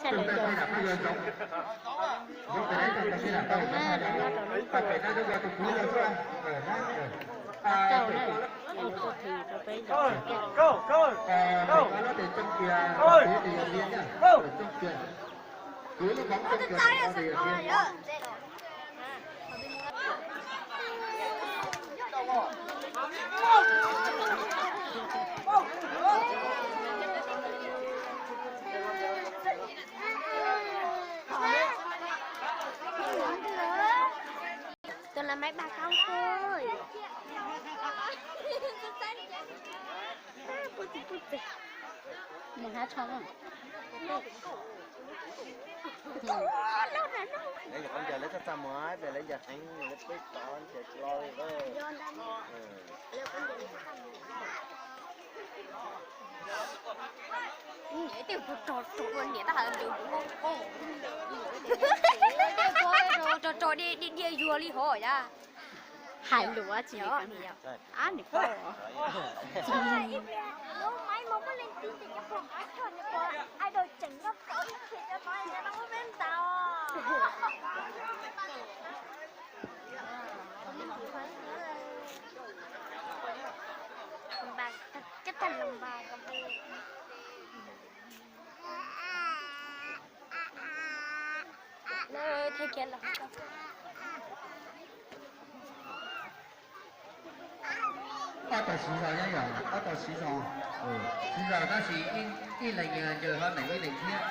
Tus tau peb dam peb yuav zoov, zoov pem dam peb yuav zoov, pem no zoo nkaus tus kwv los xwb. Tau na, tus kwv rau peb zoov. Pem no lub tes tsoo kiag, kwv tes yog liaj na, tsoo kiag. Kwv lub koov tsoo kiag, tes yog liaj. Tôi là mấy ba không thôi. Mus hab tshoj. Lawv yog qhov ncauj lawv txaj txaj muag, lawv yog heev, lawv peb tod ntiag tsis los li. Rog rog dhia dhia yuag li hov yam. Hais lus tsis ab nws pom. Ob tog siv zog nyob yog ob tog siv zog, siv zog tab sis ib leeg ncaws hlo nees ib leeg thiab.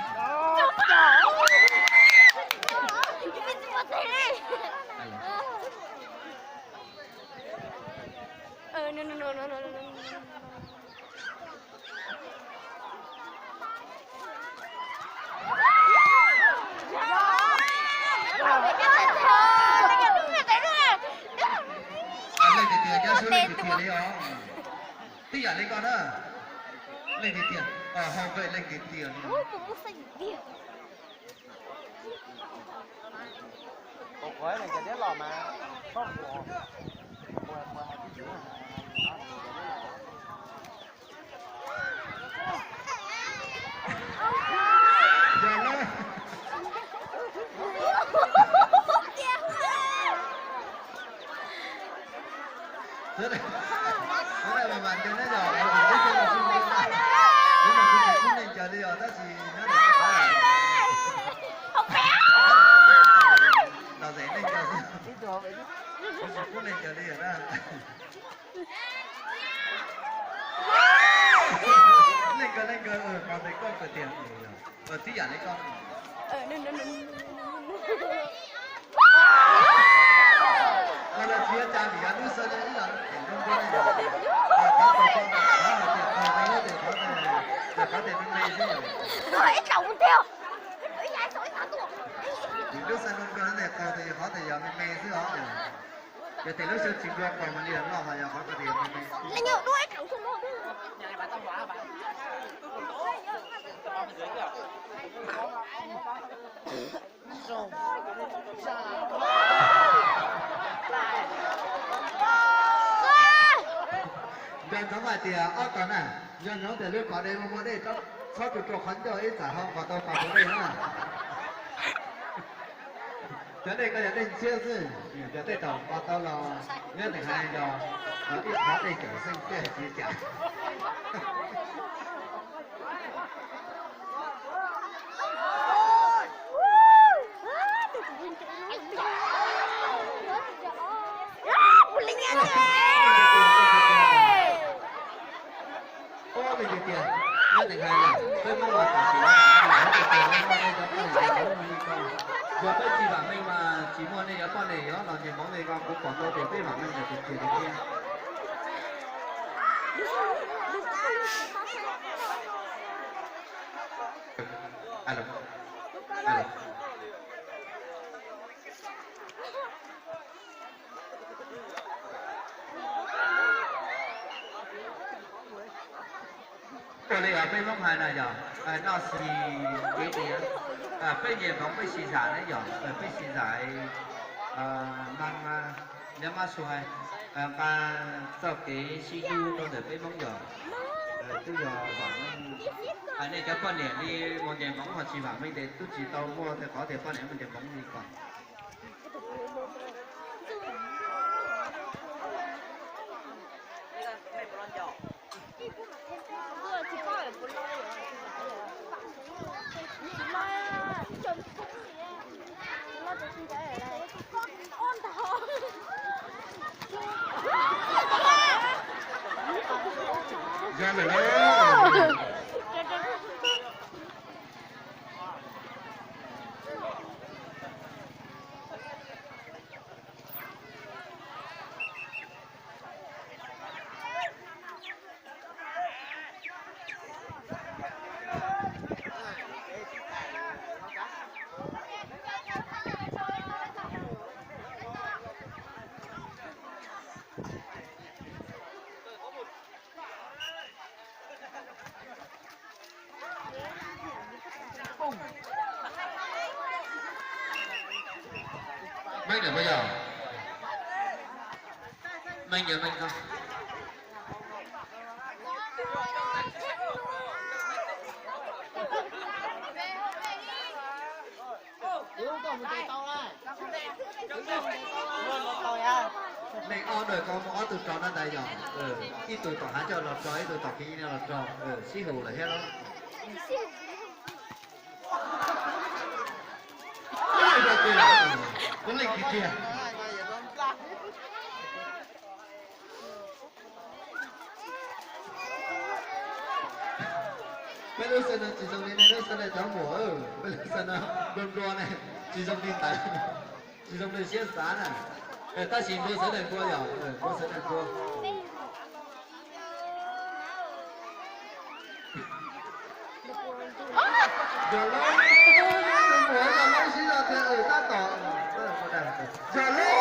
Leej twg tiag, nyob sub leej twg tiag li os. Tib yam li koj na. Leej twg tiag, hau nqe leej twg tiag li. Ua qhov neeg cov diab los mas, koj mus, mus hais twj ywm. Yog na. Xwb na, mas mas nco nyob yog, kuv tsis pub neeg cov li os, tab sis nyob ntawm qhov los zem neeg cov xwb, kuv tsis pub neeg cov li os na. Leej kawg leej kawg, qhov ntawd koj kawg tiag, tib yam li koj. Qhov no tsis yog cas vim yog lub xav ib los, qhov ntawd qhov tias qhov ntawd, qhov tias me me xwb yom. Vim lub xav no kawg ntawd qhov tias qhov tias yog me me xwb os. Yog tias lub xav tsis nkaus qhov mas li los no mas yog qhov tias yog me me. Nco ntsoov hais tias ob tog na, nco ntsoov tias lub qhov dej muaj muaj dej, txhob tu rau qhov ncauj ib txhais ho nqos tau qhov dej na. Cov dej ko yog dej ntshiab xwb, cov dej tau nqos tau los nyob ntawm hais yog ib qhov dej cawm xeeb tiag tsis cas. Ua li tiag tiag, nyob ntawm hais na, peb Hmoob mas tam sim no mas hauv tias tias nej muaj nej cov poj niam, yog peb tsis vam meej mas tsis muaj nej cov poj niam, yog los ntsej hmoov li ko kuv pom tau tias peb vam meej ntawm tus tiag tiag tiag. Ua li peb Hmoob hais na yog, noj xis cev diav, peb nyias hmoov peb sib zam ne yog, peb sib zam, npaj, nyob mab sua, nqa txoj kev sib hlub rau ntawm peb Hmoob yog. Twb yog vam meej, hais nej cov poj niam li mus ncaws npoov ho tsis vam meej ces twb tsis tau muaj tej qhov tias poj niam mus ncaws npoov li ko. Yog lawm na. Meej lawm puas yog? Meej yog meej ko. Neeg ob dawm ko muaj ob tug rau na ntag yog, ib tug tom hav coj los rau, ib tug tom kev nyiaj los rau, sib hum lawm thiab los. Kuv leej tiag tiag. Peb lub xav no tsis zoo li nej lub xav no cov muam, peb lub xav no nplua nplua ne, tsis zoo li ntawd, tsis zoo li siab xav na. Tab sis nplua xav daim nplua yog, nplua xav daim nplua. Yog lub, tus muam yog lub sib zog tias tab tom, yog lub,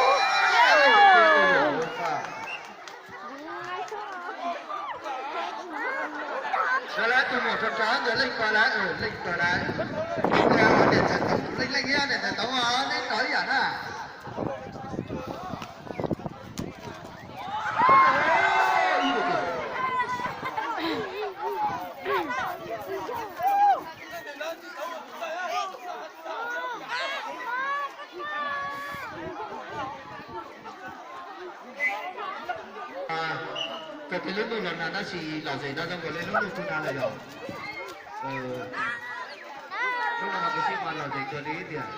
yog lub tus muam rov rov ntawd leej pawg lawm, leej pawg lawm. Leej leej thiab niam ntxawm Toov os, nej rau ib yam na. Koj tus lub ntuj los nag tab sis lom zem no zoo nkaus li lub ntuj tsis nag lawm yog. Lub no kuv sib mas lom zem kawg li tiag.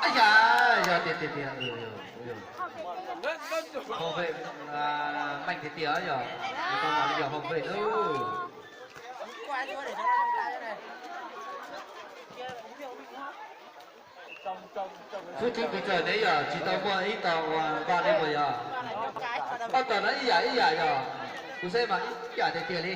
Ais yas, yog tiag tiag tiag, hauv pes, meej tiag tiag yog, yog hauv pes. Xub tub kuv txawm neb yog tsis tau muaj ib tog uas npaj li puas yog? Ob tog no ib yam ib yam yog, kuv saib mas ib yam tiag tiag li.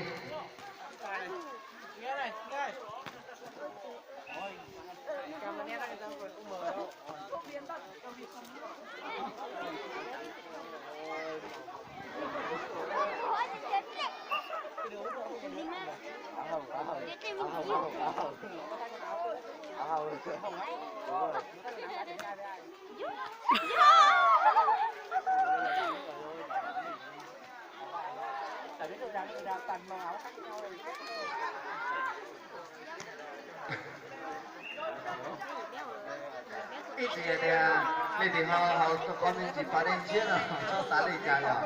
Ib txhia tias leej twg ho haus qhov me ntsis pas dej ntshiab no txhob xav li cas yog,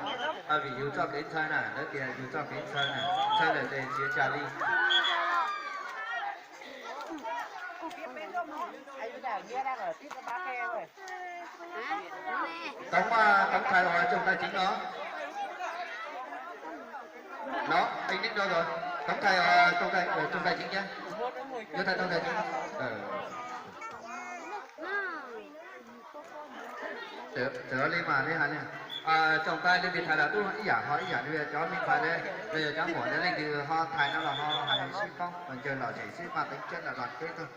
vim yus txoj kev ntxhawb na, lawv tias yus txoj kev ntxhawb na, ntxhawb lawm ces nrhiav cas li. Tống, Tống Thầy uas trồng tài chính đó. Đó, anh Nick đâu rồi? Tống Thầy, ờ, trồng tài, ờ, trồng tài chính nhé. Nhớ thầy trồng tài chính. Ờ. Txawm li mas li hais li. Tsoom tais leej twg thais los twb ib yam ho ib yam li cov me ntxhais li, los yog cov muam li leej twg ho thais no los ho hais sib paub los ncaws lom zem sib maj teev tsab los los peb tug.